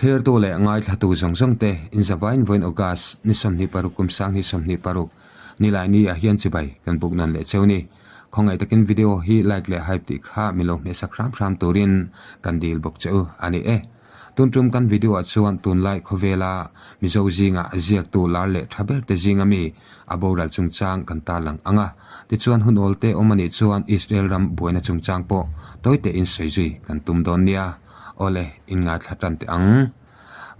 Thlirtu leh ngaithlatu zawng zawng te inzavain vawiin August ni 26 kum 2026 Nilaini ah hian chibai kan buk nawn leh cheu ni. Khawngaih takin video hi like leh hype tih kha min lo hmehsak hram hram turin kan dil bawk che u a ni e. Tun tum kan video ah chuan tunlai khawvela Mizo zinga ziaktu lar leh tha ber te zinga mi a boral chungchang kan tarlang ang a. Tichuan hun awl te awm a nih chuan Israel ram buaina chungchang pawh tawi tein sawi zui kan tum dawn nia. Awle, inngaithla tan teh ang.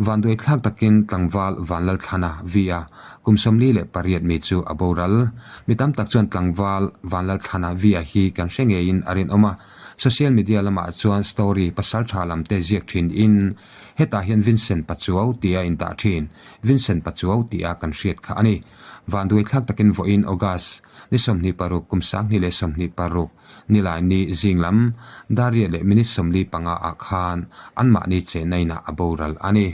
Vanduai thlak takin tlangval Vanlalthlana V-a kum 48 mi chu a boral. Mi tam tak chuan tlangval Vanlalthlana V-a hi kan hre ngeiin a rinawm a. Social media lamah chuan story pasal tha lam te ziak thin in hetah hian Vincent Pachuau tia indah thin. Vincent Pachuau tia kan hriat kha a ni. Vanduai thlak takin vawiin August ni 26 kum 2026 Nilai ni zing lam Daria leh minute 45 ah khan anmahni Chennai-na a boral a ni.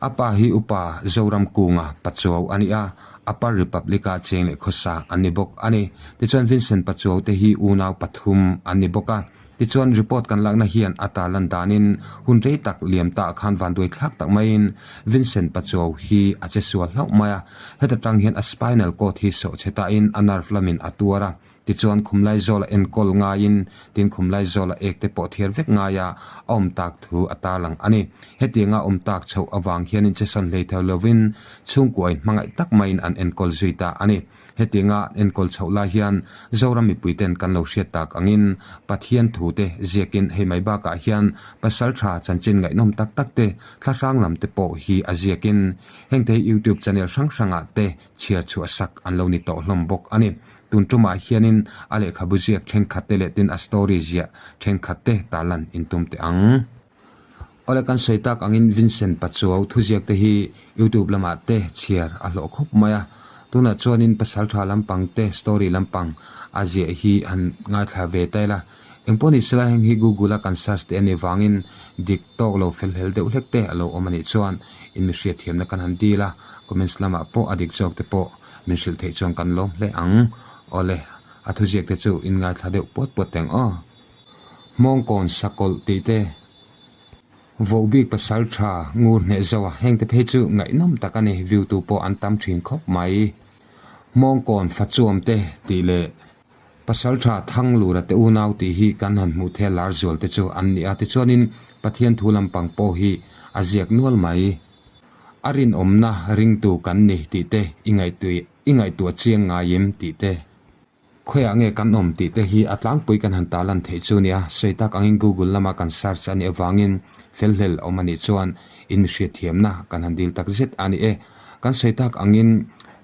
A pa hi upa Zoram Kunga Pachuau a ni a, Upper Republic-a cheng leh khawsa an ni bawk a ni. Tichuan Vincent Pachuau te hi unau pathum an ni bawk a. Tichuan report kan lakna hian a tarlan danin hun rei tak liam ta khan vanduai thlak tak maiin Vincent Pachuau hi a che sual hlauh mai a. Heta tang hian a spinal cord hi sawh chhe tain a nerve lamin a tuar a. Tichuan khumlai zawla enkawl ngaiin tin khumlai zawla ek te pawh thiar vek ngaia a awm tak thu a tarlang a ni. Hetianga awm tak chhoh avang hianin chesawn hlei thei lovin chhungkuain hmangaih tak maiin an enkawl zui ta a ni. Hetianga an enkawl chhoh lai hian Zoram mipuiten kan lo hriat tak angin Pathian thu te ziakin hei mai bakah hian pasal tha chanchin ngaihnawm tak tak te thlahrang lam te pawh hi a ziakin hengte hi YouTube channel hrang hrangah te chhiar chhuah sak an lo ni tawh hlawm bawk a ni. Tun tumah hianin a lehkhabu ziak thenkhat te leh tin a story ziah thenkhat te tarlan intum teh ang. Awle kan sawi tak angin Vincent Pachuau thuziak te hi YouTube lamah te chhiar a hlawh khawp mai a. Tunah chuanin pasaltha lampang te story lampang a ziah hi han ngaithla ve ta ila. Engpawh ni sela heng hi Google a kan search teh anih vangin dik tawk lo fel hlel deuh hlek te a lo awm anih chuan in mi hriatthiamna kan han dil a, comments lamah pawh a dik zawk te pawh Min hrilh theih chuan kan lawm hle ang. Awle, a thuziak te chu in ngaithla deuh puat puat teng aw. Hmawngkawn sakawlh tih te, Vohbik pasal tha ngur hneh zo a, heng te phei chu ngaihnawm tak a ni, view tu pawh an tam thin khawp mai. Hmawngkawn fachuam te tih leh Pasal tha Thanglura te unau tih hi kan han hmuh thei a lar zual te chu an ni a, tichuanin Pathian thu lampang pawh hi a ziak nual mai. A rinawmna ringtu kan ni tih te i ngaihtuih i ngaihtuah chiang ngai em tih te, khawiah nge kan awm tih te hi a tlangpui kan han tarlan theih chu nia. Sawi tak angin Google lama kan search a nih avangin felhlel awm a nih chuan in hriatthiamna kan han dil tak zet a ni e. Kan sawi tak angin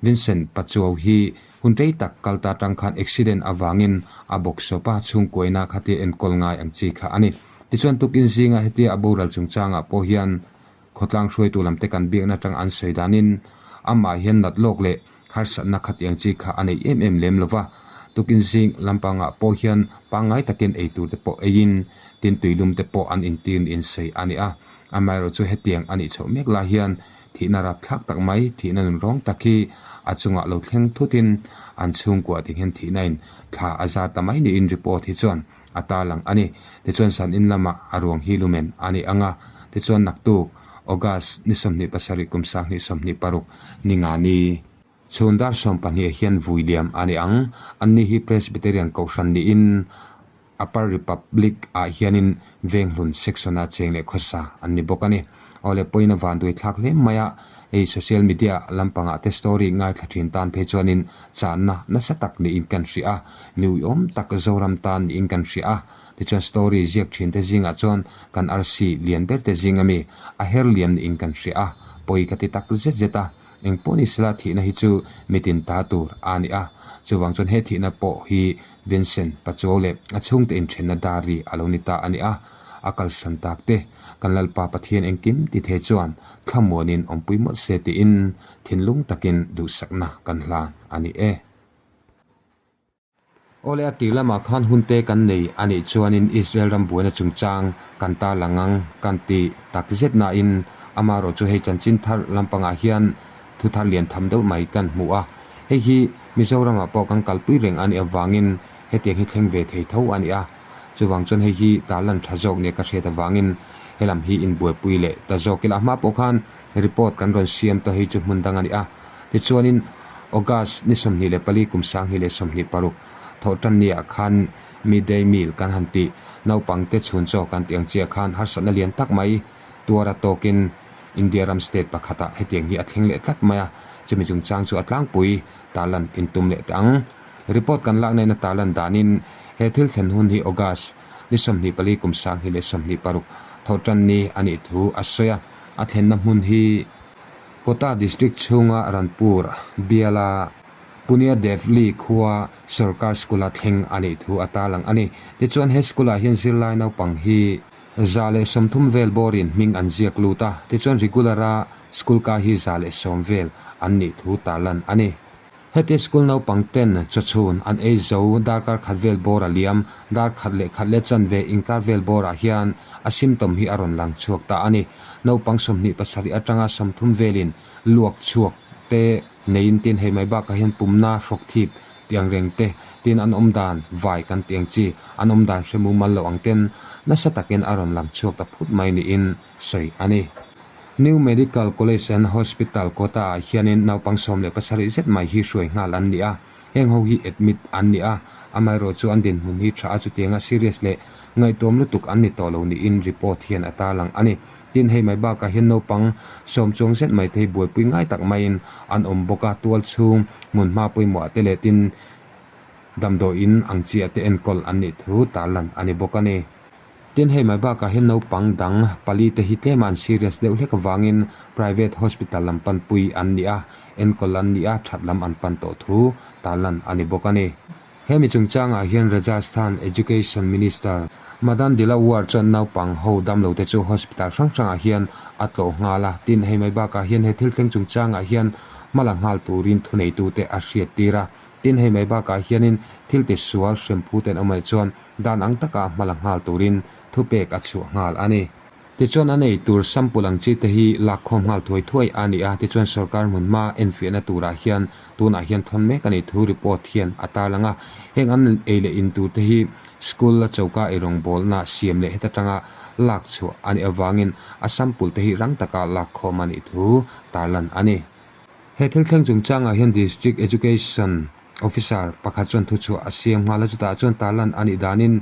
Vincent Pachuau hi hun rei tak kal ta tang khan accident avangin a bawk sawp a, chhungkuaina khatia enkawl ngai ang chi kha a ni. Tichuan tukin zinga hetia a boral chungchangah pawh hian Khawtlang hruaitu lamte kan biakna atang an sawi danin amah hian nat lawk leh harsatna khatiang chi kha a nei em em lem lova. Tukin zing lampangah pawh hian pangngai takin ei tur te pawh eiin tin tuilum te pawh an intir niin sawi a ni a. Amaherawhchu hetiang a nih chhoh mek lai hian thihna rapthlak tak mai, thihna nunrawng tak hi a chungah lo thleng thutin an chhungkuah te hian thihnain thla a zar ta mai niin report hi chuan a tarlang a ni. Tichuan san in lamah a ruang hi lumen a ni ang a, tichuan naktuk August ni 27 kum 2026 ni nga ni chhun dar 12 hian vui liam a ni ang. Anni hi Presbyterian Kohhran niin Upper Republic ah hianin Venghlun section-a cheng leh khawsa an ni bawk a ni. Awle pawhin a vanduai thlak hle mai a, hei social media lampangah te story ngaithla thin tan phei chuanin channa nasa tak niin kan hria a, mi uiawm tak Zoram tan niin kan hria a, tichuan story ziak thin te zingah chuan kan arsi lian ber te zing ami a her liam niin kan hria a, pawi ka ti tak zet zet a, engpawh ni sela thihna hi chu mitin ta tur a ni a, chuvang chuan he thihna pawh hi Vincent Pachuau leh a chhungte inthenna diary a lo ni ta a ni a, a kalsan tak te kan Lalpa Pathian engkim ti thei chuan thlamuanin awmpui mawlh se tiin thinlung takin duhsakna kan hlan a ni e. Awle a tir lamah khan hun te kan nei a nih chuanin Israel ram buaina chungchang kan tarlang ang kan ti tak zet nain amaherawh chu hei chanchin thar lampangah hian thu thar lian tham deuh mai kan hmu a, hei hi Mizoramah pawh kan kalpui reng a nih avangin hetiang hi thleng ve thei tho a ni a, chuvang chuan hei hi tarlan tha zawk nia ka hriat avangin. Helam hi inbuaipui leh ta zawk ila a hma pawh khan report kan rawn siam tawh hei chu hmun dang a ni a. Tichuanin August ni 24 kum 2026 thawhtan ni ah khan midday meal kan han tih naupangte chhun chaw kan tih ang chiah khan harsatna lian tak mai tuara tawkin India ram state pakhatah hetiang hi a thleng leh tlat mai a, chumi chungchang chu a tlangpui tarlan intum leh teh ang. Report kan lak nena tarlan danin he thil thlen hun hi August ni 24 kum 2026 thawhtan ni a nih thu a sawi a, a thlenna hmun hi Kota district chhunga Ranpur biala Punia Devli khua sorkar school-a thleng a nih thu a tarlang a ni. Tichuan he school-ah hian zirlai naupang hi 130 vel bawrin hming an ziak lut a, tichuan regular-a school kai hi 110 vel an nih thu tarlan a ni. Heti school naupang ten chawchhun an ei zo darkar khat vel bawr a liam, dar khat leh khat leh chanve inkar vel bawrah hian a symptom hi a rawn lang chhuak ta a ni. Naupang 27 atanga 30 velin luak chhuak te neiin tin hei mai bakah hian pumna hrawk thip tih ang reng te, tin an awm dan vai kan tih ang chi, an awm dan hre mumal loh ang ten nasa takin a rawn lang chhuak ta phut mai niin sawi a ni. New Medical College and Hospital Kota ah hianin naupang 17 zet mai hi hruai nghal an ni a, heng ho hi admit an ni a, amaherawh chu an dinhmun hi tha a chutianga serious leh ngaihtuam lutuk an ni tawh lo niin report hian a tarlang a ni. Tin, hei mai bakah hian naupang sawm chuang zet mai te hi buaipui ngai tak maiin an awm bawk a, tual chhung hmun hma pawimawh ah te leh tin damdawiin ang chiah te enkawl an nih thu tarlan a ni bawk a ni. Tin, hei mai bakah hian naupang dang pali te hi tlema an serious deuh hlek avangin private hospital lam panpui an ni a, enkawl an ni a, that lam an pan tawh thu tarlan a ni bawk a ni. Hemi chungchangah hian Rajasthan Education Minister Madan Dilawar chuan naupang ho damlo te chu hospital hrang hrangah hian a tlawh nghal a, tin hei mai bakah hian he thil thleng chungchangah hian hma la nghal turin thuneitute a hriattir a, tin hei mai bakah hianin thil tisual hremphu ten awm anih chuan dan ang taka hma la nghal turin thupek a chhuah nghal a ni. Tichuan a nei tur sample ang chi te hi lakkhawm nghal thuai thuai a ni a, tichuan sorkar hmun hma enfiahna turah hian tunah hian thawn mek a ni thu report hian a tarlang a. Heng an ei leh in tur te hi school a choka eirawngbawlna siam leh heta tanga lak chhuah a nih avangin a sample te hi rang taka lakkhawm a nih thu tarlan a ni. He thil thleng chungchangah hian District Education Officer pakhat chuan thuchhuah a siam nghal a, chutah chuan tarlan a nih danin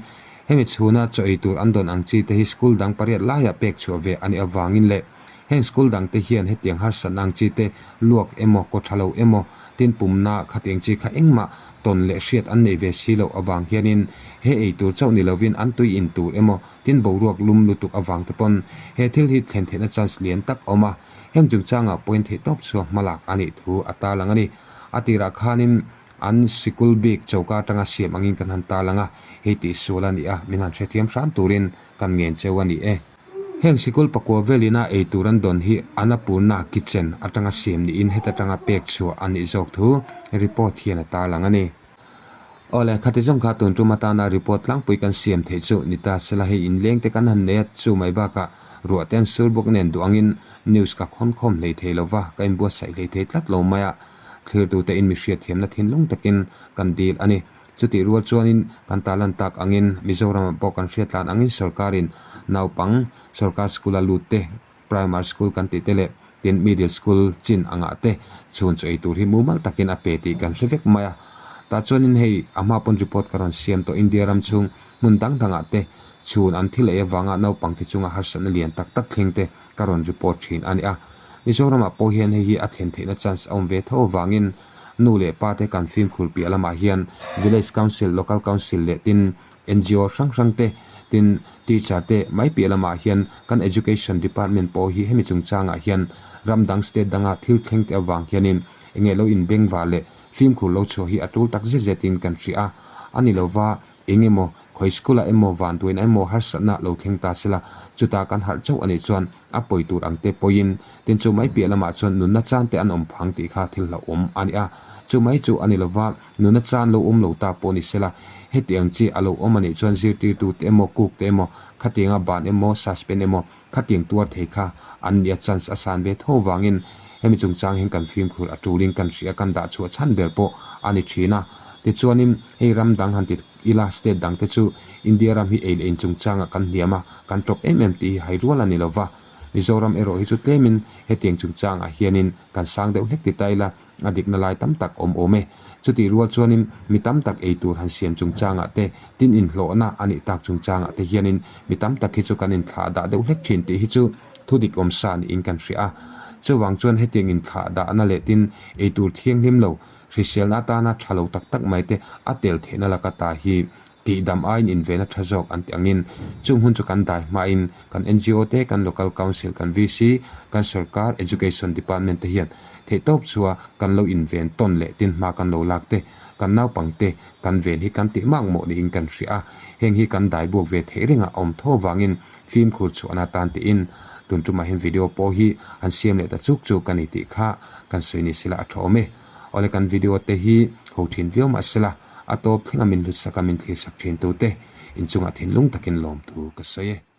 hemi chhuna chaw ei tur an dawn ang chi te hi school dang pariat laiah pek chhuah ve a nih avangin leh heng school dang te hian hetiang harsatna ang chi te luak emaw kaw tha lo emaw tin pumna khatiang chi kha engmah tawn leh hriat an nei ve si loh avang hianin he ei tur chauh ni lovin an tui in tur emaw tin boruak lum lutuk avang te pawn he thil hi thlen theihna chance lian tak a awm a, heng chungchangah pawhin theihtawp chhuak hmalak a nih thu a tarlang a ni. A tirah khanin an sikul bik choka atanga siam angin kan han tarlang a, hei tih sual a ni a, min han hrethiam hram turin kan ngen cheu a ni e. Heng sikul pakua velina ei tur an dawn hi Annapurna Kitchen atanga siam niin heta tanga pek chhuah a nih zawk thu report hian a tarlang a ni. Awle, khati zawng kha tun tum atana report tlangpui kan siam theih chu ni ta sela hei inleng te kan han nei a, chu mai bakah ruah te an sur bawk nen duh angin news ka khawn khawm hlei thei lova, ka inbuatsaih hlei thei tlat lo mai a, thlirtute in mi hriatthiamna thinlung takin kan dil a ni. Chutih rual chuanin kan tarlan tak angin Mizoramah pawh kan hriatlan angin sorkarin naupang sorkar school-a lut te Primary school kan tih te leh tin middle school chin angah te chhun chu ei tur hi mumal takin a pe tih kan hre vek mai a. Tah chuanin hei a hma pawn report ka rawn siam tawh India ram chhung hmun dang dangah te chhun an thil ei avanga naupang te chunga harsatna lian tak tak thleng te ka rawn report thin a ni a. Mizoramah pawh hian hei hi a thlen theihna chance a awm ve tho avangin nu leh pa te kan fimkhur piah lamah hian Village Council, Local Council leh tin ngo hrang hrang te tin Teacher te mai piah lamah hian kan Education Department pawh hi hemi chungchangah hian ram dang state danga thil thleng te avang hianin enge lo inbengva leh fimkhur lo chhuah hi a tul tak zet zetin kan hria a. A ni lova eng emaw khawi school ah emaw vanduaina emaw harsatna lo thleng ta sela chuta kan harh chauh a nih chuan a pawi tur ang te pawiin tin chu mai piah lamah chuan nunna chan te an awm phang tih kha thil hlauhawm a ni a. Chu mai chu a ni lova Nuna chan lo awm lo ta pawh ni sela, heti ang chi a lo awm a nih chuan zirtirtu te emaw, cook te emaw, khatianga ban emaw, suspend emaw, khatiang tuar thei kha an nia chance a san ve tho vangin hemi chungchang hian kan fimkhur a tulin kan hria kan dah chhuah chhan ber pawh a ni thin a. Tichuanin hei ram dang han ti. Ila state dangte chu India ram hi ei leh in chungchangah kan hniam a, kan tawp em em tih hi hai rual a ni lo va. Mizoram erawh hi chu tlemin hetiang chungchangah hianin kan sang deuh hlek ti ta ila a dikna lai tam tak awm awm e. Chutih rual chuanin mi tam tak ei tur han siam chungchangah te, tin inhlawhna a nih tak chungchangah te hianin mi tam tak hi chu kan inthlah dah deuh hlek thin tih hi chu thu dik awm sa niin kan hria a. Chuvang chuan hetiang inthlah dahna leh tin ei tur thianghlim lo Hriselna atana tha lo tak tak mai te a tel theihna laka ta hi tihdam aiin invenna tha zawk an tih angin chung hun chu kan dai hmain kan ngo te, kan Local Council, kan VC, kan Sorkar, Education Department te hian theihtawp chua kan lo inven tawn leh tin hma kan lo lak te, kan naupang te kan ven hi kan tih makmawh niin kan hria a, heng hi kan dai buak ve theih rengah a awm tho avangin fimkhur chhuahna atan tiin tun tumah hian video pawh hi an siam leh ta chuk chuk a ni tih kha kan sawi ni sela a tha awm e. Awle kan video te hi ho thin viau mah sela a tawp thleng a min hlutsak a min thlir sak thin tu te inchungah thinlung takin lawmthu ka sawi e.